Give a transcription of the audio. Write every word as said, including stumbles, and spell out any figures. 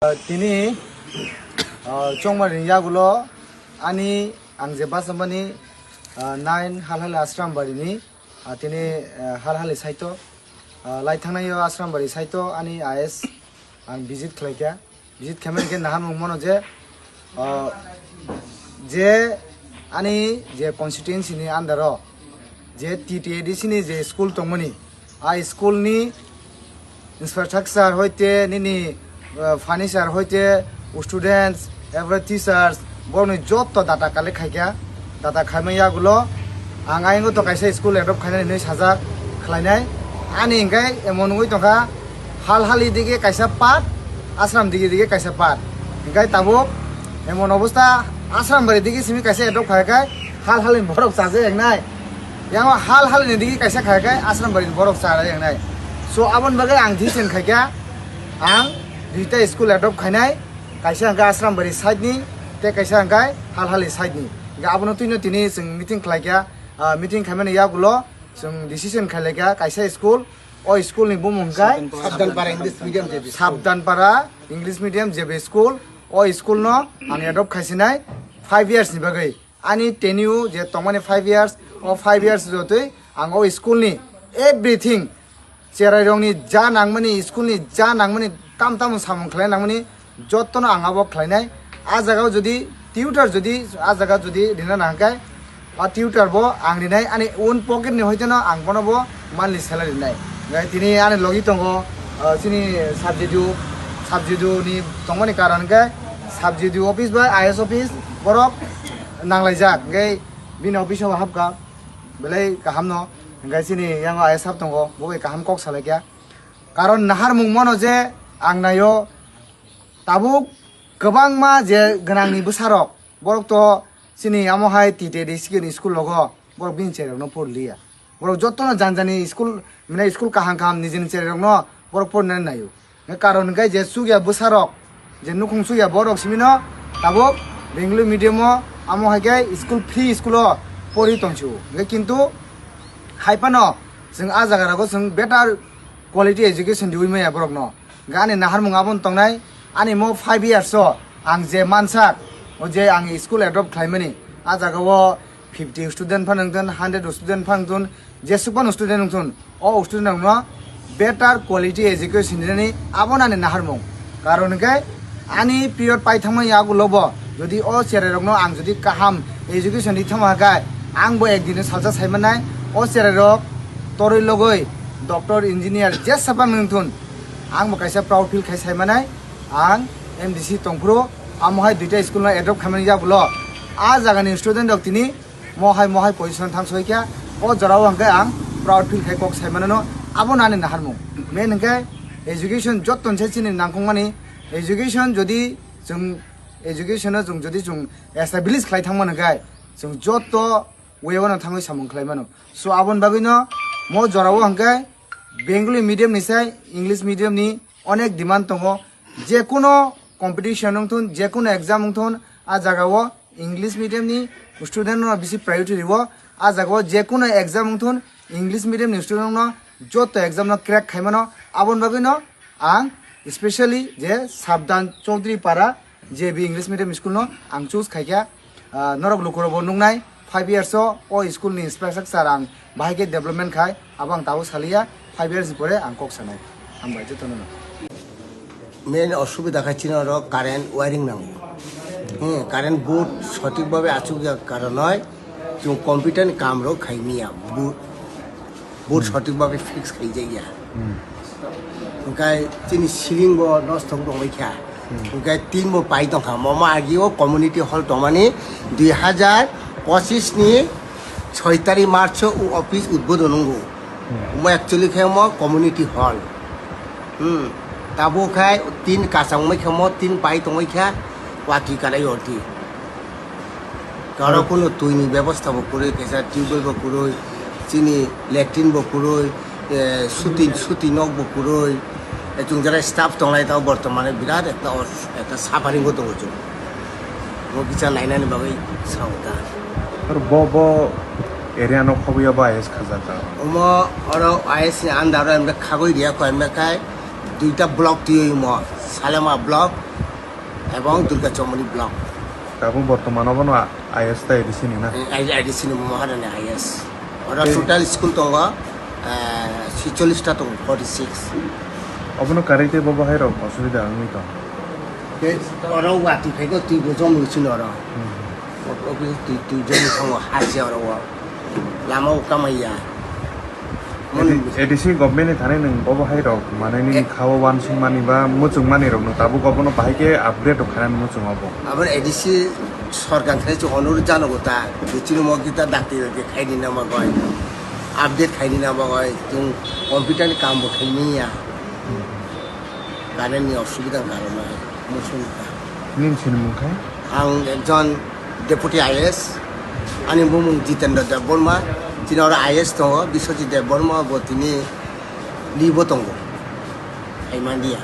Tini, ah, chongmani yagulo ani ang je basa mani, ah, nine Halhali Ashram barini, ah, tini, ah, Halhali saito, ah, lai thangnai o Ashram bari saito ani I S ang visit khlaikha. Visit khaimani khe naharmung mano je, ah, je ani je constituency ni under o je T T A D C ni je school tongmani, a school ni infrastructure hoite nini, uh, furniture hoite students, every teachers, borokni joto data collect khaikha. Data khaima yagulo ang ayang to kaisa school adopt khainani hinwi sajak khlainai. Ani hingkai emon wngwi tongkha, Halhali dige kaisa part, Ashram dige dige kaisa part. Hingkai tabuk emon obostha, Ashram bari dige simi kaisa adopt khaikai, Halhali borok chaja engnai. Yang o Halhali ni digi kaisa khai khe Ashram bari borok cha rw yang nai. So aboni bagwi ang decision khai khe ang duita school adopt khainai, kaisa hwnkhe Ashram bari side ni tei kaisa hwnkhe Halhali side ni. Hwnkhe abono twino tini chwng meeting khlai kha, ah, meeting khaimani yagulo chwng decision khai lai kha kaisa school, o school ni bumung hwnkhe Sabdanpara English Medium J B school. Sabdanpara English Medium J B school, o school no ang adopt khaisinai five years ni bagwi. Ani tenure je tongmani five years, o five years jotoi ang o school ni everything, cherai rokni ja nangmani, school ni ja nangmani, tam tamo samung khlai nangmani, jotono ang abo khlainai. A jaga o jodi tutor jodi a jaga jodi rina nangkhe, o tutor bo ang rinai, ani own pocket ni hoiteno ang bono bo monthly salary rinai. Hingkhe tini ani logi tongo, ah, chini subject, subject ni tongmani karon hingkhe subject office bai I S office borok nanglaijak, hingkhe bini office o hapkha, belai kaham no, hingkhe chini yango I S sir tongo, bo bai kaham kok salaikha. Karon naharmung mano je ang naio, tabuk kwbangma je gwnangni bwsarok, borok to chini amo hai T T A D C ni school rogo, borok bini cherokno porliya. Borok jotono jani jani school, mane school kaham kaham nijini cherai rokno borok porina naio. Hingkhe karon hingkhe je chukya bwsarok, je nukhung chukya borok simino tabuk Bengali medium o amo hai khe school free school o pori tongsiwo. Hingkhe kintu hai phano chwng a jaga rogo chwng better quality education riwi maya borokno. Hingkhe ani naharmung abono tongnai, ani mo five years o ang je mansak, o je ang school adopt khlaimani, a jaga o fifty student phano wngthun, hundred student phano wngthun, jesuk phano student wngthun, o student rokno better quality education rinani abono ani naharmung. Karon hwnkhe ani period paithangma yagulo bo jodi o cherai rokno ang jodi kaham education ri thangma khe ang bo ekdin salsa saimanai, o cherai rok toroi logoi doctor, engineer jesa phano wngthun, ang bo kaisa proud feel khai saimanai. Ang M D C tongphuru, amo hai duita school no adopt khaimani yagulo a jagani student rok tini mohai mohai position thang soi kha, o jora o hwnkhe ang proud feel khai kok sai manano, abo nani naharmung. Main hwnkhe education jotton se chini nangkukmani, education jodi chwng, education no chwng jodi chwng establish khlai thangmani hwnkhe chwng jotto way o no thangwi samung khlai mano. So aboni bagwi no mo jora o hwnkhe Bengali medium ni sai English medium ni onek demand tongo. Jekuno competition wngthun, jekuno exam wngthun, a jaga o English medium ni student no bisi priority riwo. A jaga o jekuno exam wngthun, English medium ni student no joto exam no crack khai mano. Aboni bagwi no ang specially je Sabdan Chaudhary Para J B English medium school no ang choose khai kha. Ah, norok lukurok bo nuknai, five years o, o school ni inspector sir ang bahai khe development khai, abo ang tabuk saliya, five years ni pore ang kok sanai. Hambai jotono no. Main osubida khai chini oro current wiring nango. Hmm, current board sothik bhabe achukya karonoi chwng computer ni kam rok khai miya. Board, board sothik bhabe fix khai jaya. Hwnkhe chini ceiling bo nosto wng tongbai kha. Hwnkhe tin bo pai tongkha. Momo agi o community hall tongmani dui hazar pochis ni soi tarik March o office udbodon wngo. Omo actually khe omo community hall. Hmm. Tabuk khai tin kachang mai khe omo tin pai tongbai kha watwi kanai orti. Aro kuno twi ni bebosta bo kwrwi, kaisa tubewell bo kwrwi, chini latrine bo kwrwi, eh, shooting, shooting nok bo kwrwi. Eh, chwng jara staff tonglai tao bortomane birat ekta os-, ekta suffering o tongo chwng. Bo kisa nainani bagwi sao ta. Aro bo, bo area no khobwi o bo I S khajak ka? Omo oro I S ni under o emre khagwi riya ko emre khai duita block twiwi mo, Salema block, Ebong Durga Chomoni block. Tabuk bortoman obono I S ta A D C ni na? Eh, I D C ni Maharani I S. Oro total school tongo, eh, sixcholish ta tongo, forty six. Obono karwi tei bobo hai rok osubida wngwi tong? Tei oro watwi phaigo, twi bo jom rwchino oro. Hmm. O-, o-, twi, twi jom thango, hajia oro o. Lama o kamaiya. A D C government ni thani nwng bobo hai rok, mane nini kha o wansukmani ba muchungmani rok nwng tabuk obono bahai khe upgrade rok khainani muchung obo. Abo A D C sorkar thani chwng onurudh janogo ta, bichini mo kita dakti dakti khaini nama goi, update khaini nama goi, chwng computer ni kam bo khaini ya. Current ni osubida karon muchung ta. Nini sinimung khai? Ang ekjon Deputy I S, ani bumung Jitendra Debbarma, tini oro I S tongo, Biswajit Debbarma bo tini leave o tongo. Hai manliya.